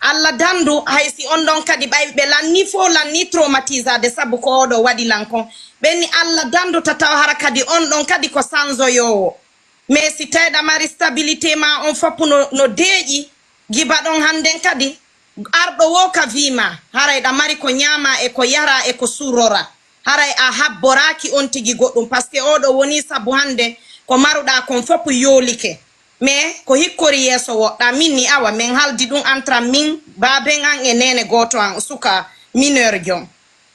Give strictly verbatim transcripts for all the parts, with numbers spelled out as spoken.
Allah dandu, hay si on ɗon kadi ɓay ɓe lanni fof lanni traumatisade sabu ko oɗo waɗi lan kon. Ɓenni Allah dandu ta taw hara kadi on ɗon kadi ko sanzoyoowo. Mais si tawi ɗa mari stabilité ma on fop no, no deeƴi, giba ɗon hannden kadi, arɗo wo ka vie ma, haray ɗa mari ko ñaama e ko yara e ko surrora. Haray a habboraaki on tigi goɗɗum, parce que oɗo woni sabu hannde ko maruɗa kon fop yoolike. Mais ko hikkori yeeso woɗɗa, min ni awa, min haldi ɗum entre min, baaben an e nene gooto an, suka mineur jom.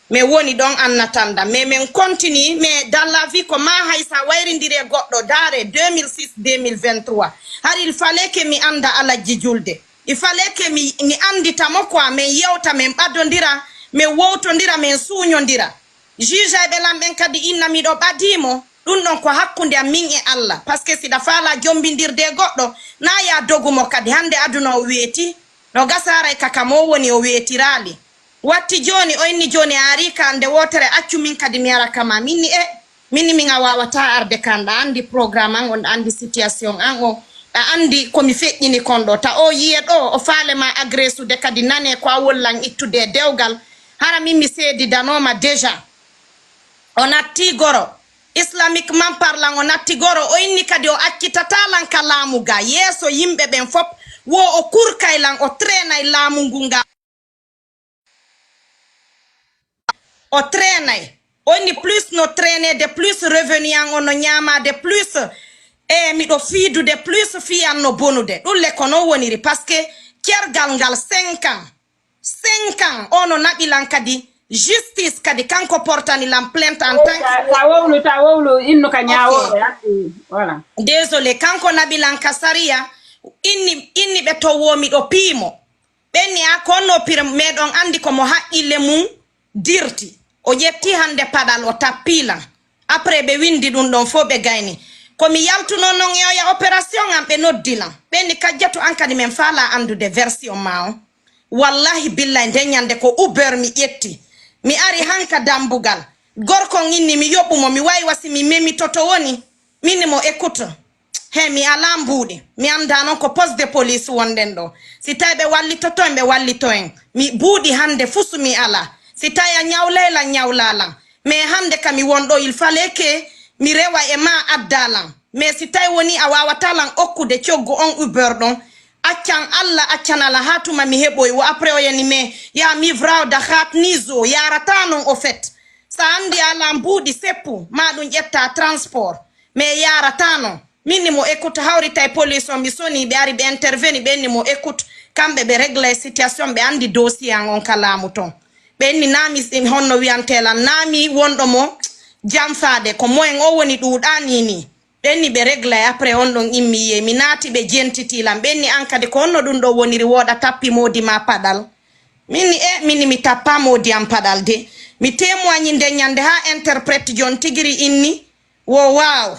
Mais woni ɗon annatanda, mais min continue, mais dans la vie ko ma hay sa wayrindiri e goɗɗo, dare deux mille six, deux mille vingt-trois. Hari il fallait que mi annda Alajji Julde. Il fallait que mi, mi anndita mo quoi, min yewta, min ɓadondira, min wowtondira, min suuñondira. Juge ɓe lan ɓen kadi inna miɗo ɓadii mo. Ɗum ɗon ko hakkunde am min e Allah. Parce que si ɗa faala jombindirde e goɗɗo, na ya dogu mo kadi. Hannde aduna o weeti. No gasa haray ka ka mo woni o weetiraali. Watti jooni, o inni jooni a arii ka nde wootere, accu min kadi mi ara ka ma. Min ni e, min ni min a waawataa arde kan. Ɗa anndi programme an on, ɗa anndi situation an o, ɗa anndi ko mi feƴƴini kon ɗo. Ta o yiye ɗo, o faale ma agressude kadi nane ko a wollan ittude e dewgal. Hara min mi seedidanooma déjà. O natti goro. Islamiquement parlant, o natti goro. O inni kadi o accitataa lan ka laamu ga. Yeeso yimɓe ɓen fop, wo o kurkay lan, o traînay laamu ngu nga. O traînay. O inni plus no traîner de plus revenu an o no ñaama de plus. E miɗo fiidude plus fii an no bonude. Ɗum le ko non woniri. Parce que cergal ngal cinq ans. Cinq ans, o no naɓi lan kadi justice kadi kanko portani lan plainte en tant que. Ta, ta wowlu, ta wowlu, innu ka ñaawooɓe, ah, mm, voilà. Désolé, kanko naɓi lan ka sariya, inni, inni ɓe to wo miɗo piimo. Ɓenni a konno pire, meɗon anndi ko mo haqqille mum dirti. O ƴetti hannde paɗal, o tappi lan. Après, ɓe winndi ɗum ɗon fof, ɓe gayni. Ko mi yaltuno non e oya opération am, ɓe noddi lan. Ɓenni kajjatu an kadi, min faala anndude version ma on. Wallahi billahi, nden ñande ko Uber mi ƴetti. Mi ari hanka dambugal. Gorko on inni mi yoɓu mo, mi waywa si mi memi to to woni. Min ni mo, écoute, he, mi alaa mbuuɗi. Mi anndaa non ko poste de police wonɗen ɗo. Si tawi ɓe wallitoto en, ɓe wallito en. Mi buuɗi hannde fusu mi alaa. Si tawi a ñawlay lan, ñawlaa lan. Mais hannde ka mi won ɗo, il fallait que mi rewa e ma addaa lan. Mais si tawi woni a waawataa lan okkude coggu on Uber ɗon, accan Alla, accan Alla haa tuma mi heɓoy wo. Après o yani, mais ya mi vrawda haat ni zo, yaarataa non au fait. Sa anndi a lan buuɗi seppu, ma ɗum ƴetta transport. Mais yaarataa non. Min ni mo écoute, hawritay police on, mi soni, ɓe ari, ɓe interveni, ɓen ni mo écoute, kamɓe ɓe régla e situation, ɓe anndi dossier an on ka laamu ton. Ɓen ni na mi, honno wiyante lan, na mi wonɗo mo janfaade, ko moyen o woni ɗuuɗa ni ni. Ɓen ni ɓe régla e après on ɗon immi yee, mi naati ɓe jentiti lan. Ɓen ni an kadi ko honno ɗum ɗo woniri, wooɗa tappi moodi ma paɗal. Min ni e, min ni mi tappa moodi am paɗal de. Mi témoigne nde ñande haa interprète jon tigiri inni, wo waaw.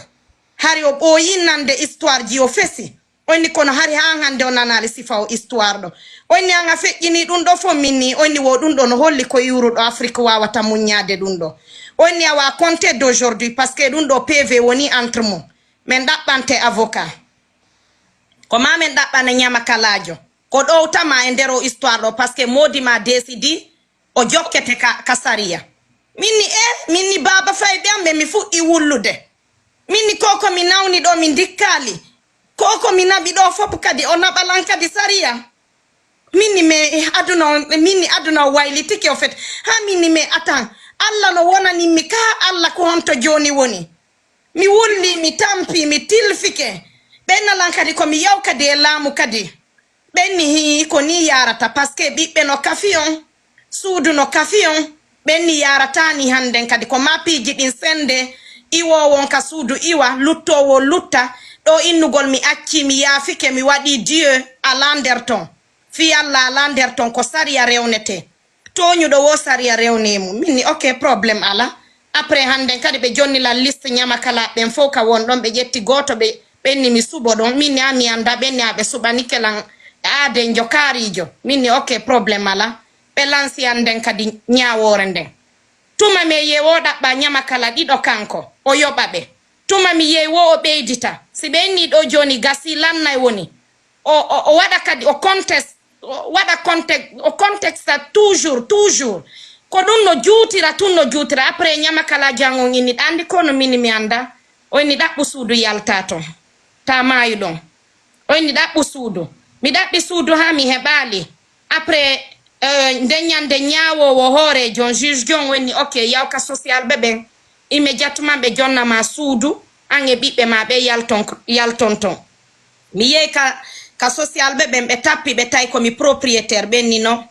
Hari o ɓooyi nande histoire ji o fesi. Onni kono hari haa hannde o nanaali sifa o histoire ɗo. Onni an a feƴƴini ɗum ɗo fof min ni, onni wo ɗum ɗo no holli ko iwruɗo Afrique waawata muññaade ɗum ɗo. Onni awa compter d'aujourd'hui, parce que ɗum ɗo P V woni entre mum. Min ɗaɓɓante avocat. Ko ma min ɗaɓɓana ñamakalaajo. Ko ɗowtama e nder o histoire ɗo, parce que moodi ma décidi o jokkete ka, ka sariya. Min ni, e, min ni baaba fayɓe am ɓe mi fuɗɗi wullude. Min ni ko ko mi nawni ɗo mi ndikkaali. Ko ko mi naɓi ɗo fof kadi o naɓalan kadi sariya. Min ni mais aduna on, min ni aduna o waylitike o fet. Ha min ni mais atan, Alla no wonani mi ka Alla ko honto jooni woni. Mi wulli, mi tampi, mi tilfike. Ɓen nalan kadi ko mi yaw kadi e laamu kadi. Ɓen ni hii ko ni yaarata, parce que ɓiɓɓe no kafi on, suudu no kafi on. Ɓen ni yaarata ni hannden kadi ko ma piiji ɗin sende, iwoowo on ka suudu iwa, luttoowo lutta. Ɗo innugol mi acci, mi yaafike, mi waɗi Dieu ala nder ton. Fii Alla ala nder ton ko sariya rewnete. Tooñuɗo wo sariya rewnii mo. Min ni, ok, problème alaa. Après hannden kadi ɓe jonni lan liste ñamakalaaɓe ɓen fof ka won ɗon, ɓe ƴetti gooto, ɓe, ɓen ni mi suɓo ɗon. Min ni a mi annda, ɓen ni a ɓe suɓanike lan aadenjo kaariijo. Min ni, ok, problème alaa. Ɓe lansi hannden kadi ñaawoore nden. Tuma mi yeewo ɗaɓɓa ñamakala ɗiɗo kanko, o yoɓa ɓe. Tuma mi yeewo o ɓeydita. Si ɓe inni ɗo jooni gasii lannay woni. O, o, o waɗa kadi, o conteste. o waɗa context o contexta toujours toujours. Ko ɗum no juutira tun no juutira après ñama kala jan on inni ɗa anndi ko no mini mi annda. O inni ɗaɓɓu suudu yalta ton ta maayu ɗon. O inni ɗaɓɓu suudu. Mi ɗaɓɓi suudu haa mi heɓaali. Après euh, nden ñande ñaawoowo hooreejo on juge jon o inni ok yaw ka social ɓe ɓen. Immédiatement ɓe jonna ma suudu an e ɓiɓɓe ma ɓe yalton yalton ton. Mi yehi ka ka social ɓe ɓen ɓe tappi ɓe tawi ko mi propriétaire ɓenni non.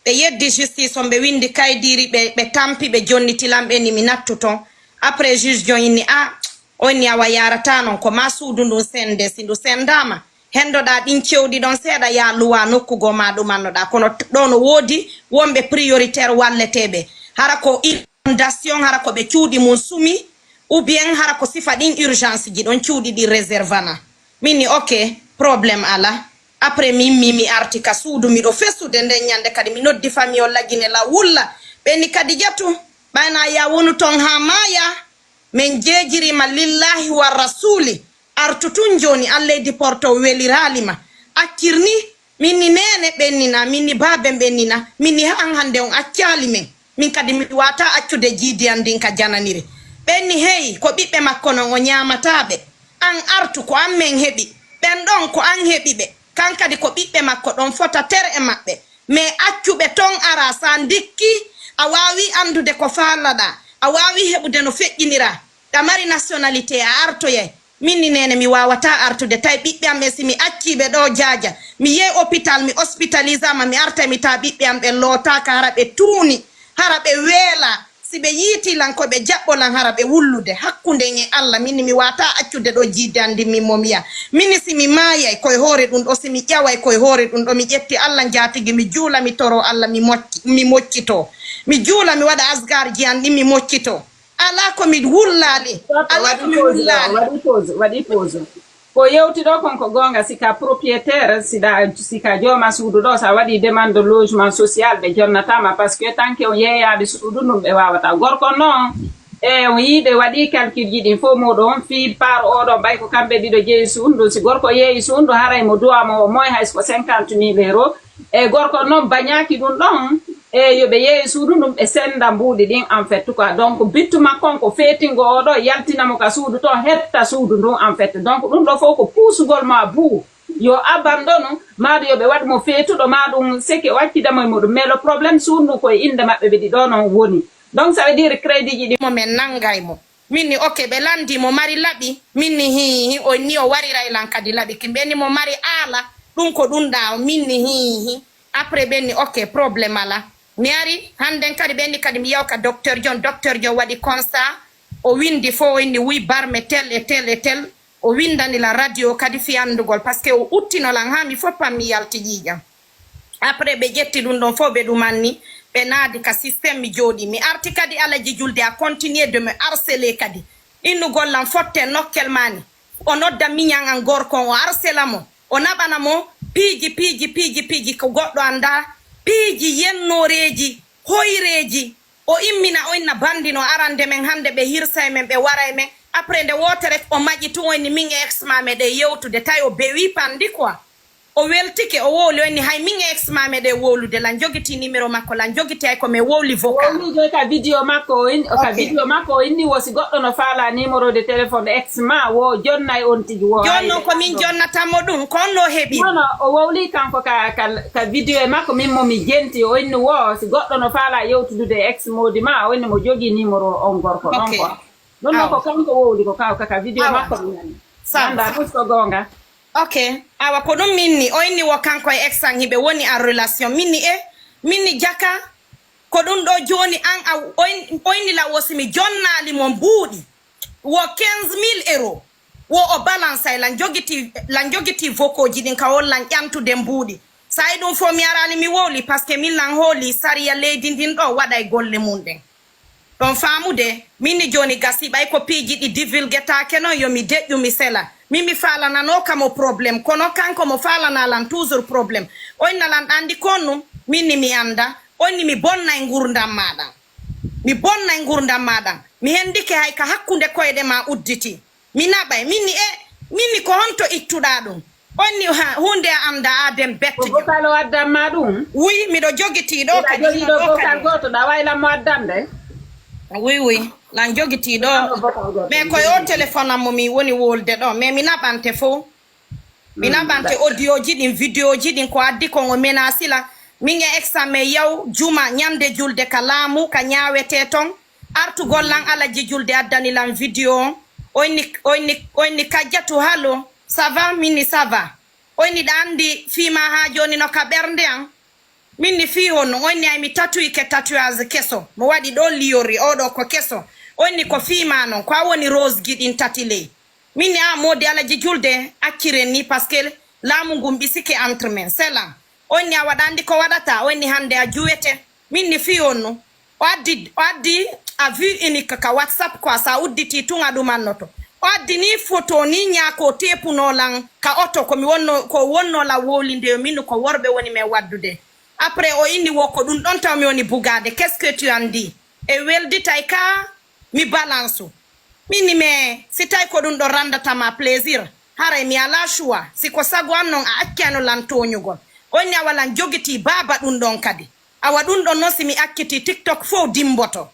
Ɓe yeddi justice on ɓe windi kaydiiri ɓe ɓe tampi ɓe jonniti lan ɓenni mi nattu ton. Après juge jon inni a o inni awa yarata non ko ma suudu ndun sende si ndu sendama hendoɗa ɗin cewɗi ɗon seeɗa ya luwa nokku goo ma ɗumannoɗa kono ɗo no woodi wonɓe prioritaire walleteɓe hara ko inondation hara ko ɓe cuuɗi mum sumi ou bien hara ko sifa ɗin urgence ji ɗon cuuɗi ɗi réservana. Min ni ok, problème ala. Après min mi mi arti ka suudu miɗo fesude nden ñande kadi mi noddi famille o lagine la wulla ɓenni kadi jatu ɓayna ya wonu ton ha maya. Min jeejiriima lillaahi wa rasuuli. Artu tun jooni, Alleydi Porto weliraali ma. Accir ni, min ni neene ɓennina, min ni baaben ɓennina, min ni haa an hannde on accaali min. Min kadi mi waawataa accude jiidi an ndin ka jananiri. Ɓen ni hey, ko ɓiɓɓe makko non o ñaamataa ɓe. An artu ko an men heɓi. Ɓen ɗon ko an heɓi ɓe. Kan kadi ko ɓiɓɓe makko ɗon fota ter e maɓɓe. Mais accu ɓe ton ara sa ndikki a wawi andude ko falaɗa a wawi heɓude no feƴƴinira ɗa mari nationalité a artoyay. Min ni nene mi wawata artude tawi ɓiɓɓe am ɓe si mi acci ɓe ɗo jaja mi yehi hôpital mi hospitalisama mi artay mi tawa ɓiɓɓe am ɓe lootaka hara ɓe tuuni hara ɓe weela. Si ɓe yiiti lan ko ɓe jaɓɓo lan hara ɓe wullude hakkunde en e Allah min ni mi wata accude ɗo jiidde an ndin min mo miya. Min ni si mi maayay koye hoore ɗun ɗo si mi ƴaway koye hoore ɗun ɗo mi ƴetti Allah njaatigi mi juula mi toro Allah mi mocci mi moccito. Mi juula mi waɗa asgarji an ɗin mi moccito. Ala ko mi wullaali. Ala ko mi wullaali. Waɗi pause, waɗi pause. Ko yewti ɗo kon ko goonga, si ka propriétaire, si ɗa, si ka jooma suudu ɗo, sa waɗi demande de logement social, ɓe jonnatama, parce que tant que on yeeyaali suudu ndun, ɓe wawata. Gorko non, e on yii ɓe waɗi calcul ji ɗin fof muɗum, fii par oɗo, ɓay ko kamɓe ɗiɗo jeeyi suudu ndun. Si gorko yeeyi suudu ndun, haray mo duwa mo au moins hay so ko cinquante mille euros. E gorko non bañaaki ɗun ɗon, e yo ɓe yeeyi suudu ndun, ɓe senda mbuuɗi ɗin, en fait, quoi. Donc, bittu makko on ko feetingo oɗo, yaltina mo ka suudu ton, hetta suudu ndun, en fait. Donc, ɗun ɗo fof ko puusugol mo a buu. Yo abandonu, maɗum yo ɓe waɗ mo feetuɗo, maɗum seke o accida mo e muɗum. Mais le problème suudu ndun ko e innde maɓɓe ɓe ɗiɗo non woni. Donc, ça veut dire crédit ji ɗi. Mo men nanngay mo. Min ni ok ɓe lanndi mo mari laɓi. Min ni hii hi o ni o wariray lan kadi laɓi ki. Ɓe ni mo mari aala. Ɗum ko ɗum ɗa o. Min ni hii hi. Après ɓen ni ok problème ala. Mi ari hannden kadi ɓen ni kadi mi yaw ka docteur John. Docteur John waɗi constat. O winndi fof o inni wuy barme tel e tel e tel. O winndani lan radio kadi fii anndugol, paske o uttino lan haa mi foppan mi yalti ƴiiƴam. Après ɓe ƴetti ɗum ɗon fof ɓe ɗumanni, ɓe naadi ka système mi jooɗi. Mi arti kadi alaji julde a continuer de me harceler kadi. Innugol lan fotte nokkel mani. O nodda miñan an gorko on, o harcela mo. O naɓana mo piiji, piiji, piiji, piiji ko goɗɗo annda. Piiji yennooreeji, hoyreeji. O immina o inna bandi no arande men hande ɓe hirsa e men ɓe wara e men. Après nde wootere o maƴi tun o inni min e ex ma meɗen yewtude tawi o bewi pandi quoi. O weltike o wowli o inni hay min e ex ma meɗen wowlude lan jogiti numéro makko lan jogiti hay ko men wowli vocal. Wowli joy ka vidéo makko o inni ka vidéo makko o inni wo si goɗɗo no faala numéro de téléphone ex ma wo jonnay on tigi wo. Jon non ko min jonnatanmo ɗum ko on no heɓi. Non non o wowli kanko ka ka ka vidéo e makko min mo mi jenti o inni wo si goɗɗo no faala yewtudude e ex moodi ma o inni mo jogii numéro on gorko ɗon quoi. Ɗum ɗon ko kanko wowli ko ka ka vidéo makko mi nani. Sanda ɗus ko goonga. Ok. Awa ko ɗum minni o inni wo kanko e ex an hiɓe woni en relation minni e minni jaka. Ko ɗum ɗo jooni an a o inni law wo si mi jonnaali mo mbuuɗi wo quinze mille euros. Wo o balansay lan jogiti lan jogiti vokoji ɗin ka won lan ƴantude mbuuɗi. Sa'i ɗum fof mi araali mi wowli paske min lan hooli sariya leydi ndin ɗo waɗay golle mum ɗen. Ɗon faamude, min ni jooni gasii ɓay ko piiji ɗi divulguetaake non yo mi deƴƴu mi sela. Min mi faalananooka mo problème kono kanko mo faalanaa lan toujours problème. O inna lan ɗa anndi kon ɗum? Min ni mi annda. O inni mi bonnay ngurndam maa ɗan. Mi bonnay ngurndam maa ɗan. Mi hendike hay ka hakkunde koyɗe maa udditi. Mi naɓay. Min ni e min ni ko honto ittuɗaa ɗum? Onni ha hunde a anda a den bettujo. Ko vocal o addan ma ɗum? Oui, miɗo jogitii ɗo kadi. Jogi ɗo vocal goto ɗa waylan mo addan de. Oui, oui. Lan jogitii ɗo. Mais koye o téléphone am mo mi woni wolde ɗo. Mais mi naɓante fof. Mi naɓante audio ji ɗin, vidéo ji ɗin ko addi kon o menasi lan. Min e examen yaw juma ñande julde ka laamu ka ñaawete ton. Artugol lan alaji julde addani lan vidéo on. Oyni oyni oyni kajjatu halo. Ça va, minni ça va. Oyni ɗa andi fii ma ha joni no ka ɓernde an. Minni fii honno? Oyni ay mi tatuyike tatuyage keso mo waɗi ɗo liyori oɗo ko keso. Oyni ko fii ma non ko a woni rose gi ɗin tati ley. Minni a modi alaji julde acciren ni parce que laamu ngun ɓisike entre men selan. Oyni a waɗandi ko waɗata oyni hande a juwete. Minni fii honno? O addi o addi a vue unique ka whatsapp quoi sa udditi tun a ɗumannoto. O addi ni photo ni ñaako teepuno lan ka oto ko mi wonno ko wonno lan wowlinde yo minu ko worɓe woni men waddude. Après o inni wo ko ɗum ɗon taw mi woni bugade qu'est-ce que tu andi? E welditay ka mi balance. Minni mais si tawi ko ɗum ɗon randata ma plaisir haray mi ala choix si ko sago an non a accano lan toñugol. Onni awa lan jogiti baaba ɗum ɗon kadi. Awa ɗum ɗon non si mi acciti tiktok fow dimboto.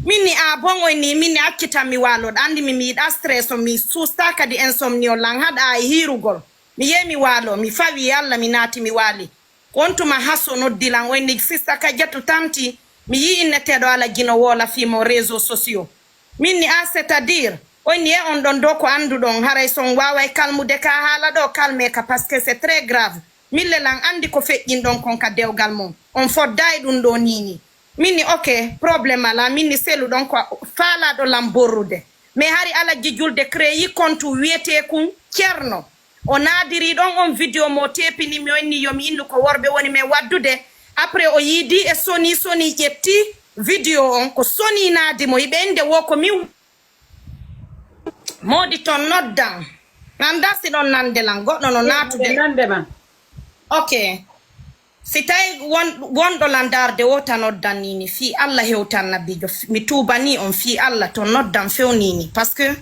Minni a bon oy ni minni accitan mi waalo ɗa andi mi mi yiɗa stress o mi susta kadi insomni o lan haɗa ay hiirugol. Mi yehi mi waalo mi fawi e allah mi naati mi waali. Ko on tuma haso noddi lan oy ni sista kajjatu tanti mi yi inneteɗo ala jino woola fii mo réseau sociaux. Minni a c'est à dire oy ni e on ɗon dow ko anduɗon haray son waaway kalmude ka haala ɗo kalme ka parce que c'est très grave. Mille lan andi ko feƴƴin ɗon kon ka dewgal mon on foddayi ɗum ɗo nini. Minni ok problème ala minni selu ɗon ko faalaɗo lan borrude. Mais hari alajji julde créyi kontu wiyetekun cerno o naadiri ɗon on vidéo mo tepini mi onni yomi innu ko worɓe woni men waddude. Après o yiidi e soni soni ƴetti vidéo on ko soni naadi mo yiɓe inde wo ko min. Moodi ton noddan. Nanda si ɗon nande lan goɗɗo no naatude. Nande ma. Ok. Si tawi won wonɗo lan darde wota noddan nini fii allah hewtan nabijo mi tuubani on fii allah to noddan few nini parce que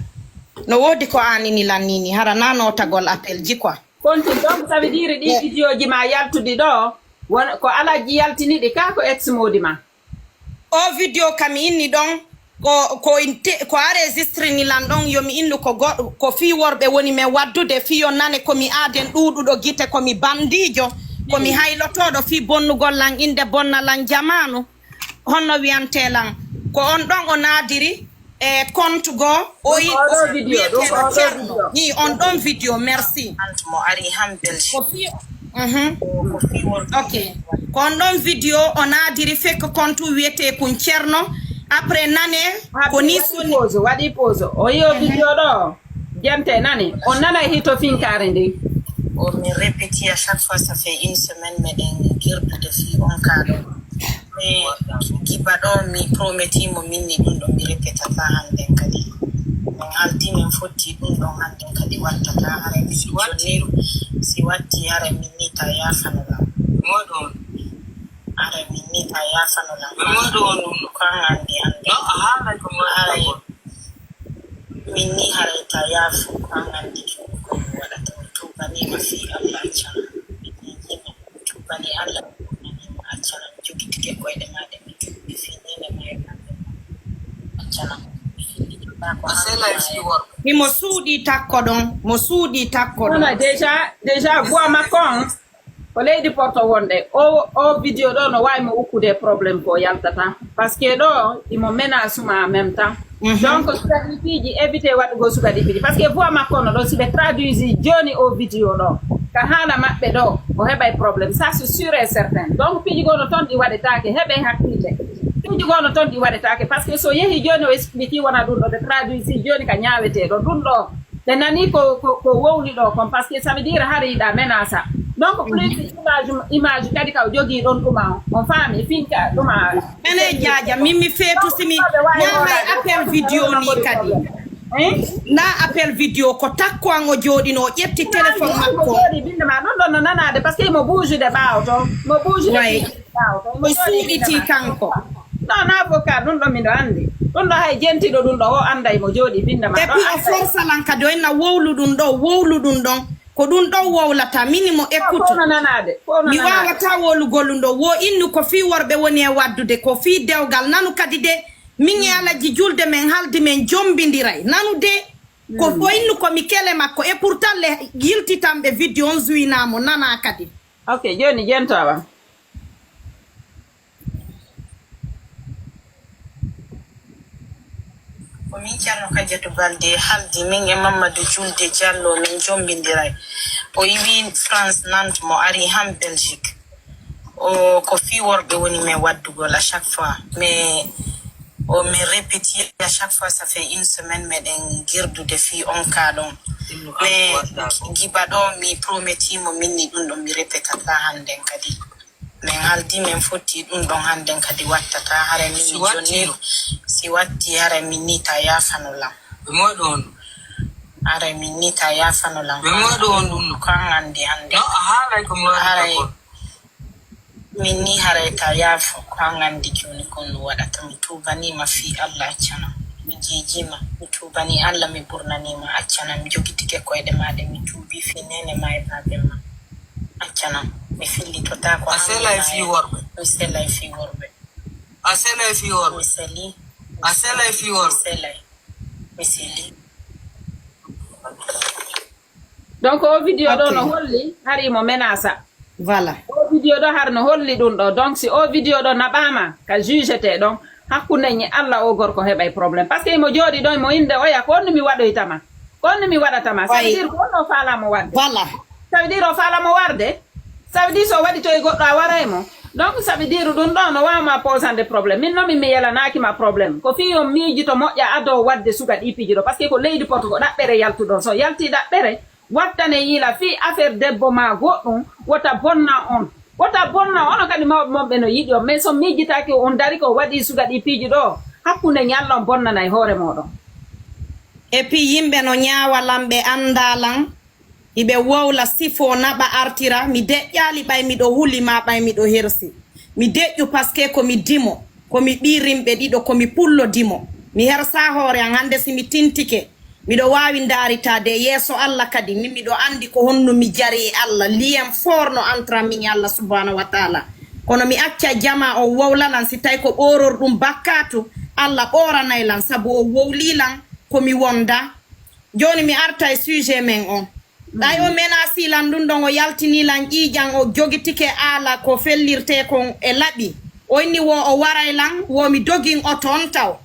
no woodi ko aanini lan nini hara na notagol appel ji quoi. Konti donc ça veut dire ɗi vidéo ji ma yaltudi ɗo won ko alajji yaltiniɗi ka ko ex moodi ma. O video ka mi inni ɗon ko ko inte ko a registrini lan ɗon yomi innu ko goɗɗo ko fii worɓe woni men waddude fii yo nane komi aaden ɗuuɗuɗo gite komi bandiijo komi haylotooɗo fii bonnugol lan innde bonna lan jamaanu. Honno wiyante lan ko on ɗon o naadiri e compte goo o yi wiyeteeɗo ceerno ni on ɗon video merci. Mo ari han belgique ko fii mhm. Ok. Ko on ɗon video o naadiri fekk kontu wiyetee kun ceerno après nane ko ni soni. Pose waɗi pose o yiyo video ɗo jante nani on nana hito finkaare ndi. O mi répéti à chaque fois ça fait une semaine meɗen girdude fii on kaa ɗo. Mais kiba ɗo mi prometi mo minni ɗum ɗo mi répétata hannden kadi. Min haldi min fotti ɗum ɗon hannden kadi wattata hare mi jonni si watti hare min ni ta yafano lam. Moɗon. Hare min ni ta yafano lam. Moɗon ɗum. Ko an anndi hannde. No a haalay ko moɗon. Min ni haray ta yaafu ko an anndi ko mi waɗata mi tuubanima fii allah accana min ni yimɓe mi tuubani allah mi tuubanima accana mi jogitike koyɗe ma ɗe mi tuubi fii nene ma e ɓandu ma accana mi fillitata ko an. Himo suuɗi takko ɗon mo suuɗi takko ɗon. Déjà déjà voix makko on. Ko leydi porto wonde o o video ɗo no wawi mo ukkude problème ko yaltata parce que ɗo imo menace ma en même temps. Donc sukaɗi piiji évité waɗugol sukaɗi piiji parce que voix makko no ɗo siɓe traduisi joni o video ɗo ka haala maɓɓe ɗo o heɓay problème ça c'est sûr et certain donc piiji goo no toon ɗi waɗetake heɓe hakkille. Piiji goo no toon ɗi waɗetake parce que so yeehi joni o expliqui wona ɗum ɗo ɓe traduisi joni ka ñaweteɗo ɗum ɗo. Ɓe nani ko ko ko wowli ɗo kon parce que ça veut dire hari yiɗa menasa donc plus image image kadi ka o jogii ɗon ɗuma on faami finka ɗuma. Ene jaaja min mi feetu simi ñaamay appel vidéo ni kadi. Na appel vidéo ko takko an o jooɗino o ƴetti téléphone makko. Jooɗi binde ma ɗon ɗon no nanade parce que mo bouge de ɓaawo to mo bouge de. O suuɗitii kanko. Non na avocat ɗum ɗo miɗo anndi ɗum ɗo hay jentiɗo ɗum ɗo o annday mo jooɗi binnda ma. Et puis o forsa lan kadi o inna wowlu ɗum ɗo wowlu ɗum ɗon. Ko ɗum ɗon wowlata, mini mo ekkuto. Ko ono nanaade, ko ono mi nanaade. Waawata wowlugol ɗum ɗo. Wo innu ko fii worɓe woni e waddude, ko fii dewgal. Nanu kadi de, min e Alaji Julde men haldi men jombindiray. Nanu de, ko o innu ko mi kele makko. E pourtant le yiltitanɓe video on zuwinaa mo, nanaa kadi. Ok, jooni jentoowa. Ko min Ceerno Kadiatou Baldé haldi, min e Mamadou Julde Diallo, min jombindiray. O iwi France Nantes, mo ari han Belgique. O, ko fii worɓe woni men waddugol à chaque fois. Mais o, min répéti à chaque fois, ça fait une semaine, meɗen girdude fii on ka ɗon. Mais giba ɗo, mi prometimo min ni ɗum ɗon mi répétata hannden kadi. Min haldi, min fotti ɗum ɗon hannden kadi wattata. Hara min si watti jonni, si watti, hara min ni ta yaafano lan. Ɓe moy ɗo on ɗum? Hara min ni ta yaafano lan. Ɓe moy ɗo on ɗum ɗum? Ko an anndi hannde. No, a haalay ko mi waɗata haray kon. Min ni haray ta yaafo, ko an anndi jooni kon no waɗata. Mi tuubanima fii Allah, accanam. Mi jeejima. Mi tuubanii Allah, mi ɓurnanii ma, accanam, mi jogitike koyɗe maa ɗe, mi tuubii fii neene maa e baaben maa. Accanam, mi fillitotaako. A selay fii worɓe. Mi selay fii worɓe. A selay fii worɓe. Mi selii. A selay fii worɓe. Mi selay. Mi selii. Donc o video ɗo no holli hari mo menasa. Voilà. O video ɗo har no holli ɗum ɗo. Donc si o video ɗo naɓaama ka jugete ɗon, hakkunde ñi Allah o gorko heɓay problème. Parce que mo jooɗi ɗo mo innde oya, ko honno mi waɗoytama? Ko honno mi waɗatama? Ça veut dire ko honno o faalaa mo waɗde? Voilà. Ça veut dire o faalaa mo warde? Ça veut dire so waɗi toy goɗɗo a waray mo? Donc ça veut dire ɗum ɗo no waawma posande problème. Min no min mi yelanaaki ma problème. Ko fii on miijito moƴƴa ado waɗde suka ɗi piiji ɗo. Parce que ko leydi poto ko ɗaɓɓere yaltuɗon. So yalti ɗaɓɓere, wattane yiila fii affaire debbo maa goɗɗum, wota bonna on. Wota bonna, onon kadi mawɓe mon ɓe no yiɗi on. Mais so miijitaaki on dari ko waɗi suka ɗi piiji ɗo, hakkunde ñalla on bonnanay hoore mooɗon. Et puis yimɓe no ñaawa lan, ɓe anndaa lan, hiɓe wowla sifo naɓa artira. Mi deƴƴaali ɓay miɗo huli maa ɓay miɗo hersi. Mi deƴƴu parce que ko mi dimo, ko mi ɓii rimɓe ɗiɗo, ko mi pullo dimo. Mi hersaa hoore an hannde si mi tintike. Miɗo waawi ndaaritaade e yeeso Alla kadi, min miɗo anndi ko honno mi jari e Alla, lien fort no entre amin e Alla subhaanahu wa taala. Kono mi acca jamaa on wowla lan, si tawi ko ɓoororɗum bakkaatu, Alla ɓooranay lan, sabu o wowlii lan ko mi wonda. Jooni mi arta e sujet men on. Ɓay o menasii lan ɗum ɗon, o yaltinii lan ƴiiƴan, o jogitike aala ko fellirtee kon e laɓi. O inni wo o waray lan, wo mi dogin oto on taw.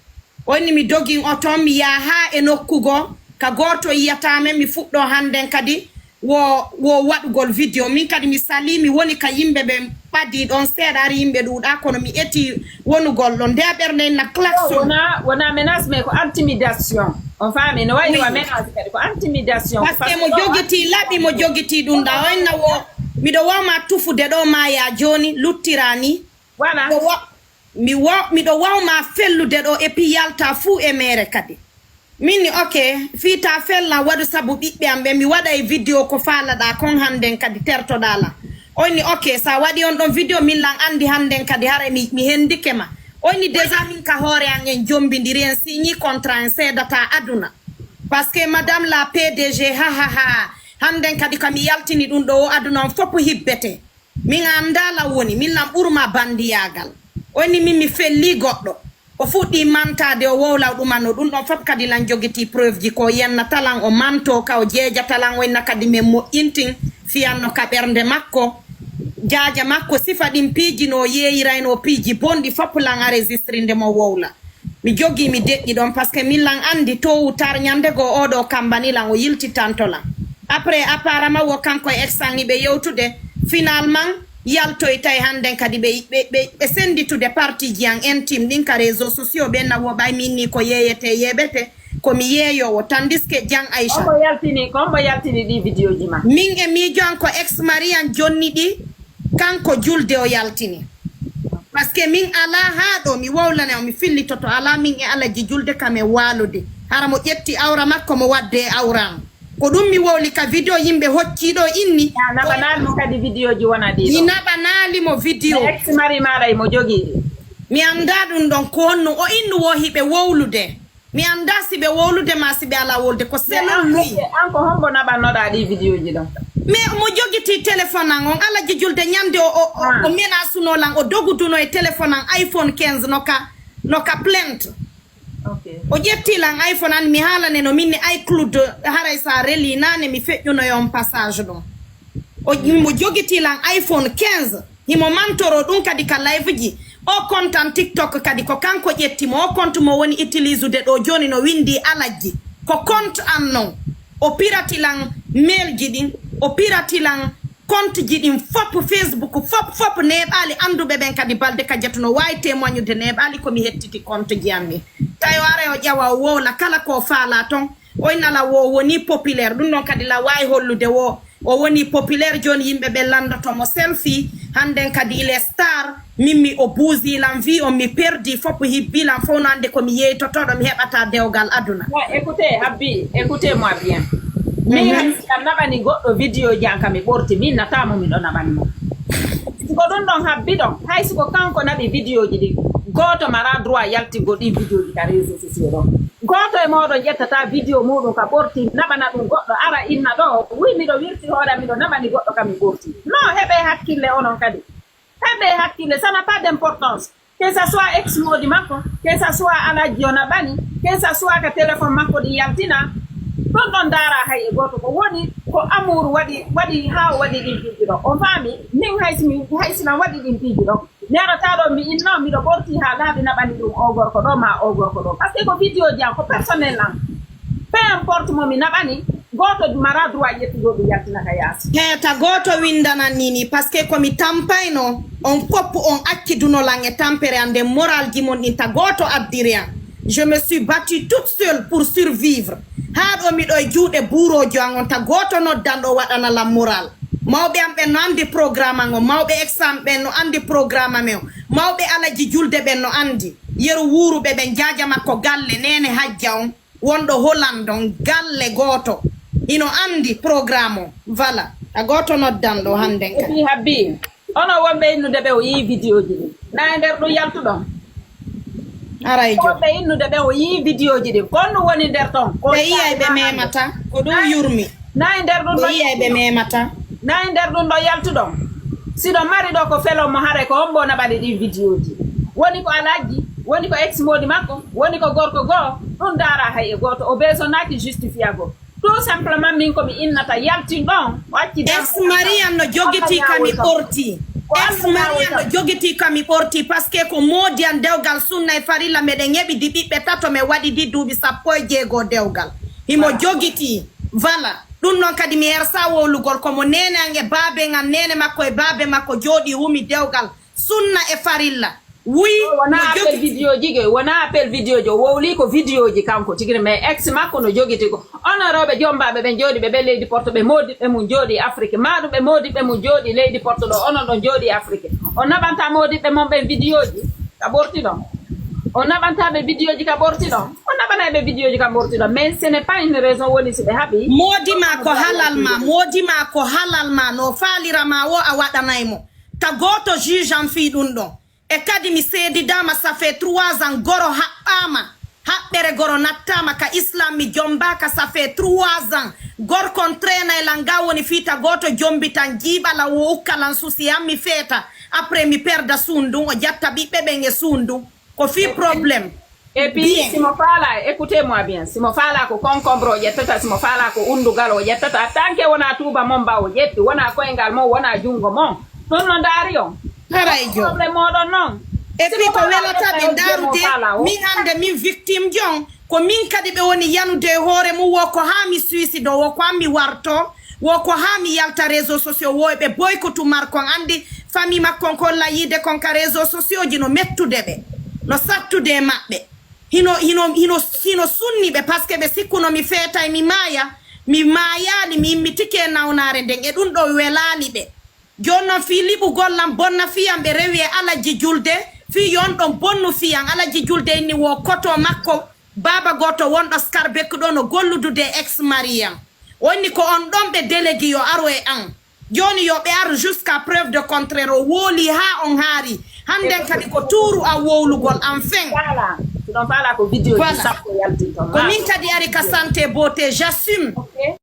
O inni mi dogin oto on, mi yaha haa e nokku goo, ka gooto yiyataa men, mi fuɗɗoo hannden kadi wo, wo waɗugol video. Min kadi mi salii, mi woni ka yimɓe ɓen ɓadii ɗon seeɗa, ari yimɓe ɗuuɗaa, kono mi etii wonugol ɗon. Nde a ɓernde inna klaxon. Wona, wona menace, mais ko intimidation. On faami? No wayno wa menace kadi, ko intimidation. Parce que mo jogitii laɓi, mo jogitii ɗum ɗa, o inna wo, miɗo wawma tufude ɗo ma ya jooni, luttiraa ni. Voilà. Miɗo wa-, mi wa-, miɗo wawma fellude ɗo, et puis yalta fuu e meere kadi. Min ni, ok, fii ta fellan waɗu sabu ɓiɓɓe am ɓe, mi waɗa e video ko faalaɗa kon hannden kadi tertoɗa lan. On ni, ok, sa waɗi on ɗon video, min lan anndi hannden kadi haray mi, mi hendike ma. On ni déjà min ka hoore an en jombindiri, en signi contrat, en seedata aduna. Parce que madame la P D G, ha, ha, ha, hannden kadi ka mi yaltini ɗum ɗo o aduna on fof hibbete. Min anndaa lan woni, min lan ɓurma banndiyaagal. O inni min mi fellii goɗɗo. O fuɗɗii mantaade, o wowla o ɗumano. Ɗum ɗon fof kadi lan jogitii preuve ji, ko o yennata lan, o mantoo ka, o jeejata lan, o inna kadi men moƴƴintin, fiyanno ka ɓernde makko. Jaaja makko, sifa ɗin piiji no o yeeyiraynoo piiji bonɗi fof lan enregistrinde mo wowla. Mi jogii, mi deƴƴi ɗon, parce que min lan anndi toowu tar ñande goo oo ɗoo kambani lan, o yiltitanto lan. Après, apparemment, wo kanko e ex an hiɓe yewtude, finalement, yaltoytay hannden kadi ɓe, ɓe, ɓe, ɓe sennditude partie ji an intime ɗin ka réseaux sociaux, ɓen na wo ɓay min ni ko yeeyete, yeeɓete, ko mi yeeyoowo, tandis que Jan Aïcha. Hombo yaltini, ko hombo yaltini ɗi vidéo ji ma? Min e miijo an ko ex mari an jonni ɗi, kanko julde o yaltini. Parce que min alaa haa ɗo mi wowlana o, mi fillitoto, alaa min e Alaji julde kam e waalude. Hara mo ƴetti awra makko mo wadde e awra am. Ko ɗum mi wowli ka video yimɓe hocci ɗo inni. A naɓanaali mo kadi video ji wona ɗi ɗo. Mi naɓanaali mo video. Ex mari maɗa imo jogii ɗi. Mi anndaa ɗum ɗon ko honno o innu wo hiɓe wowlude. Mi anndaa si ɓe wowlude maa si ɓe alaa wowlude, ko selon lui. An ko hombo naɓannoɗaa ɗii vidéo ji ɗon? Mais mo jogitii téléphone an on, Alhaji Julde, ñande o, o, o, o menasunoo lan, o doguduno e téléphone an iPhone quinze no ka, no ka plainte. O ƴetti lan iPhone an, mi haalane no min ni iCloud, haray sa reli naane mi feƴƴuno e on passage ɗon. O, mo jogitii lan iPhone quinze, himo mantoro ɗum kadi ka live ji. O compte an TikTok kadi ko kanko ƴetti mo, o compte mo woni utiliser ɗo jooni no windi Alhaji. Ko compte an non. O pirati lan mail ji ɗin, o pirati lan compte ji ɗin fop, Facebook fop, fop neeɓaali annduɓe ɓen kadi balde ka jeto no waawi témoignude neeɓaali ko mi hettiti compte ji an mi. Tawi o ara o ƴawa o wowla kala ko faala ton. O inna la wo woni populaire, ɗum ɗon kadi la waawi hollude wo o woni populaire. Jooni yimɓe ɓe lanndoto mo selfie, hannden kadi il est star. Min mi o buusi lan, wi on mi perdi fop, hibbi lan fof no annde ko mi yeytotoɗo, mi heɓata dewgal aduna. Non, écoutez, Habbi, écoutez-moi bien. Min hay si a naɓani goɗɗo vidéo ji an ka mi ɓorti, min nata mo miɗo naɓani mo. Si ko ɗum ɗon Habbi ɗon, hay si ko kanko naɓi vidéo ji ɗin, gooto mara droit yaltigo ɗin vidéo ji ka réseau sociaux ɗon. Gooto e mooɗon ƴettata vidéo muɗum ka ɓorti, naɓana ɗum goɗɗo, ara inna ɗo, wi miɗo wirti hoore am, miɗo naɓani goɗɗo ka mi ɓorti. Non, heɓe hakkille onon kadi. Heɓe hakkille, ça n'a pas d'importance. Que ça soit ex moodi makko, que ça soit Alhaji o naɓani, que ça soit ka téléphone makko ɗi yaltina, ɗon ɗon ndaara hay e gooto. Ko woni ko amour waɗi, waɗi haa o waɗi ɗin piiji ɗon. On faami? Min hay si mi, hay si mi waɗi ɗin piiji ɗon, mi arata ɗo mi inno, miɗo ɓorti haa laaɓi naɓani ɗum o gorko ɗo maa o gorko ɗo. Parce que ko vidéo ji an, ko personnel an. Peu importe mo mi naɓani, gooto mara droit ƴettugo ɗum yaltina ka yaasi. He, ta gooto windanan ni ni, parce que ko mi tampayno, on fop on acci dunolan e tampere an, nden moral ji mon ɗin ta gooto addiri an. Je me suis battue toute seule pour survivre. Haa ɗo miɗo e juuɗe buuroojo an on, ta gooto noddan ɗo waɗana lan moral. Mawɓe am ɓen no anndi programme an on, mawɓe ex am ɓen no anndi programme amen on, mawɓe Alaji Julde ɓen no anndi. Yeru Wuuruɓe ɓen, jaaja makko galle, Neene Hajja on, wonɗo Hollande on, galle gooto. Hino anndi programme on. Voilà. Ta gooto noddan ɗo hannden ka. Et puis Habbi, onon wonɓe innude ɓe o yii vidéo ji ɗin. Na e nder ɗum yaltuɗon? Haray jo. Wonɓe innude ɓe o yii vidéo ji ɗin. Ko honɗum woni nder ton? Ko ɓe yiyay ɓe memata. Ko ɗum yurmi. Na e nder ɗum ɗo yiyay ɓe memata. Na e nder ɗum ɗo yaltuɗon? Siɗo mari ɗo ko felon mo, haray ko hombo naɓani ɗin vidéo ji? Woni ko Alhaji, woni ko ex moodi makko, woni ko gorko goo, ɗum ndaara hay e gooto. O besonaaki justifiago. Tout simplement, min ko mi innata, yaltin ɗon, o acci dam-. Ex mari an no jogitii ka mi ɓorti. Ex mari an no jogitii ka mi ɓorti, parce que ko moodi an dewgal sunna e farilla, meɗen heɓidi ɓiɓɓe tato, mi waɗidi duuɓi sappo e jeego dewgal. Himo jogitii. Voilà. Ɗum noon kadi mi hersa wowlugol, ko mo neene an e baaben an, neene makko e baabe makko jooɗi humi dewgal sunna e farilla. Oui, wona no appel jogitii. Vidéo ji, wona appel vidéo ji, o wowli ko vidéo ji kanko tigi, mais ex makko no jogiti ko. Onon rewɓe jombaaɓe ɓen jooɗiiɓe ɓe leydi Porto, ɓe moodiɓɓe mum jooɗii Afrique, maa ɗum ɓe moodiɓɓe mum jooɗii leydi Porto ɗo, onon ɗon jooɗii Afrique. On naɓanta moodiɓɓe mon ɓen vidéo ji ka ɓorti ɗon? On naɓanta ɓe vidéo ji ka ɓorti ɗon? On naɓanay ɓe vidéo ji ka ɓorti ɗon, mais ce n'est pas une raison woni si ɓe haɓi. Moodi ma ko halal ma, moodi ma ko halal ma, no faalira ma wo a waɗanay mo. Ta gooto juge an fii ɗum ɗon. E kadi mi seedidaama, ça fait trois ans goro haɓɓaama, haɓɓere goro nattaama ka islam, mi jombaaka, ça fait trois ans. Gorko on trainay lan, ga woni fii ta gooto jombitan, jiiɓa lan, wo ukka lan susi an, mi feeta. Après mi perda suun ndun, o jatta ɓiɓɓe ɓen e suun ndun. Ko fii problème. Et puis, bien. Si mo faala, écoutez-moi bien, si mo faala ko concombre o ƴettata, si mo faala ko undugal o ƴettata, tant que wona tuuba mon ba o ƴetti, wona koyngal mon, wona junngo mon, ɗum no ndaari on. Haray jo. Problème moɗon non. Et puis ko welata ɓe ndaarude, min hannde min victime jon, ko min kadi ɓe woni yanude e hoore mum, wo ko haa mi suicide, wo ko haa mi warto, wo ko haa mi yalta réseau sociaux, wo e ɓe boycottu Marc on, anndi famille makko on ko holla yiide kon ka réseau sociaux ji no mettude ɓe, no sattude e maɓɓe. Hino, hino, hino, hino sunni ɓe, parce que ɓe sikkuno mi feetay, mi maaya, mi maayaali, mi immitike e nawnaare nden, e ɗum ɗo welaali ɓe. Jooni non fii liɓugol lan bonna fii an, ɓe rewi e Alaji Julde, fii yo on ɗon bonnu fii an. Alaji Julde inni wo koto makko, baaba gooto wonɗo Scarbeck ɗo no golludude e ex mari an. O inni ko on ɗon ɓe delegi yo aro e an. Jooni yo ɓe ar jusqu'à preuve de contraire, o wooli haa on haari. Hannden kadi ko tuuru an wowlugol, enfin. Voilà. Donc voilà ko vidéo Voilà. Sappo yalti ton. Ko min kadi ari ka santé beauté, j'assume. Ok.